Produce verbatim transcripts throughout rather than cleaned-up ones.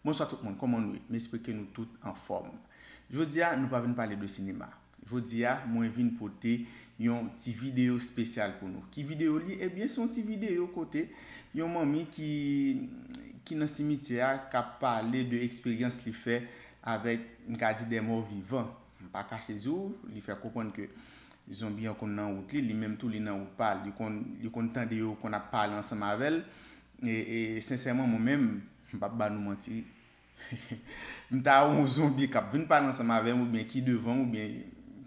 Bonswa tout moun, kòman nou ye? M espere ke nou tout anfòm. Jodi a, nou pa vin pale de sinema. Jodi a, mwen vin pote yon ti videyo espesyal pou nou. Ki videyo li? Ebyen, se yon ti videyo kote yon manmi ki, ki nan simityè a k ap pale de eksperyans li fè avèk, m ka di, de mò vivan. M pa kache di w, li fè konprann ke zonbi an konn nan wout li, li menm tou li nan wout pa l. Li konn, li konn tande yo konn ap pale ansanm avè l. E, e sensèman, mwen menm, m p ap ba nou manti, m ta wè yon zonbi k ap vin pale ansanm avè m, oubyen ki devan m, oubyen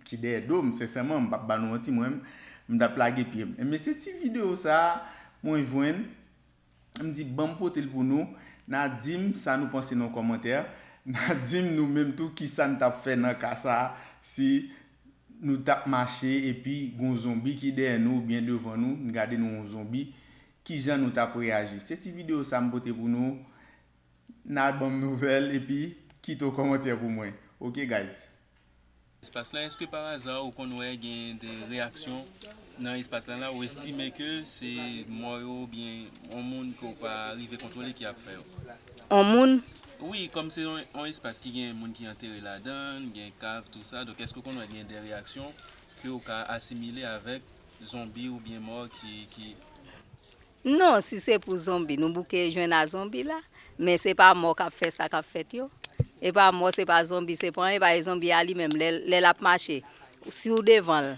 ki dèyè do m, sensèman, m p ap ba nou manti, mwen menm, m t ap lage pye m. Men se ti videyo sa a mwen jwenn, m di, "Ban m pote l pou nou." N a di m sa nou panse nan kòmantè. N a di m nou menm tou kisa n t ap fè nan ka sa a si nou t ap mache epi gon zonbi ki dèyè nou oubyen devan nou, n gade nou yon zonbi, kijan nou t ap reyaji. Se ti videyo sa m pote pou nou. N a ban m nouvèl epi kite yon kòmantè pou mwen. Oke, guys. Espas la, èske pa aza ou konn wè gen de reyaksyon nan espas la, la ou estime ke se mò yo oubyen yon moun ke w pa rive kontwole ki ap fè yo? On moun? Wi, kòm se yon, yon espas ki gen moun ki antere ladan l, gen kav, tou sa, donk èske w konn wè gen de reyaksyon ke w ka asimile avèk zonbi oubyen mò ki, ki... Non, si se pou zonbi, nou bouke jwenn a zonbi la. Men se pa mò k ap fè sa k ap fèt yo. E pa mò, se pa zonbi, se pa anyen, paske zonbi a li menm, lè, lè l ap mache, si w devan l,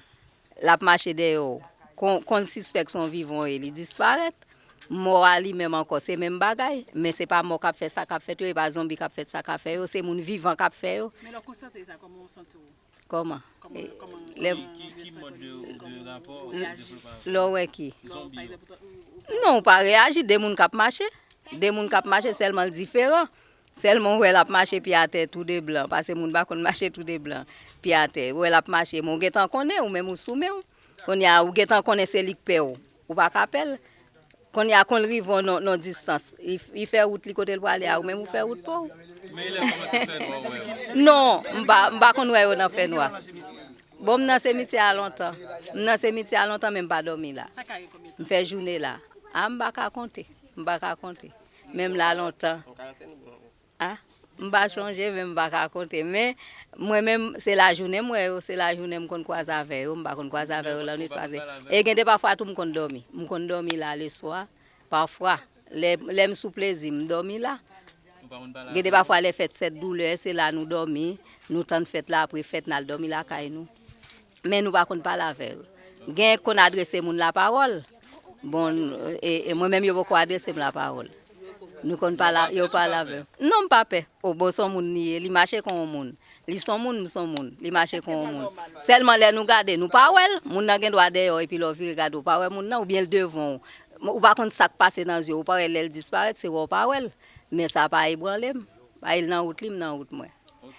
l ap mache dèyè w, kon, konn sispèk se yon vivan w ye, li disparèt. Mò a li menm ankò, se menm bagay, men se pa mò k ap fè sa k ap fèt yo, e pa zonbi k ap fè sa k ap fè yo, se moun vivan k ap fè yo. Men lè w konstate sa, kòman w santi w? Kòman? Kòman, kòman, lè, kòman ki, ki mòd de, de rapò ou devlope avè lè w wè ki? Zonbi yo. Non, ou pa reyaji, de moun k ap mache. De moun k ap mache, sèlman l diferan. Sèlman ou wè l ap mache pye atè tou de blan, paske moun pa konn mache tou de blan, pye atè. Ou wè l ap mache, men ou gentan konnen, ou menm ou sou men w. Kounye a, ou gentan konnen se li k pè w. Ou pa ka pè l. Kounye a, kon l rive w nan, nan distans, li, li fè wout li kote l prale a, ou menm ou fè wout pa w. Men lè l kòmanse fè nwa, ou wè yo? Non, m pa, m pa konn wè yo nan fènwa. Bon, m nan simityè a lontan. M nan simityè a lontan, men m pa dòmi la. M fè jounen la. A, m pa ka konte. M pa ka konte. Men m la lontan. A, m pa chonje, men m pa ka konte. Men, mwen menm, se lajounen m wè yo, se lajounen m konn kwaze avè yo, m pa konn kwaze avè yo lannwit, paske, e gen de pafwa tou m konn dòmi. M konn dòmi la leswa, pafwa. Lè, lè m sou plezi, m dòmi la. Gen de pafwa lè fèt sèt doulè, se la nou dòmi, nou tann fèt la, apre fèt, n al dòmi lakay nou. Men nou pa konn pale avè yo. Gen konn adrese moun lapawòl. Bon, e, e mwen menm yo poko adrese m lapawòl. Nou konn pale, yo pale avè m. Non, m pa pè. O, bon, se yon moun li ye, li mache kon yon moun. Li se yon moun, m se yon moun. Li mache kon yon moun. Sèlman lè nou gade, nou pa wè l. Moun nan gen dwa dèyè w, epi lè w vire gade, ou pa wè moun nan, oubyen l devan w. Ou pa konn sa k pase nan zye w, ou pa wè lè l disparèt, se wè w pa wè l. Men sa pa ebranle m. Paske l nan wout li, m nan wout mwen.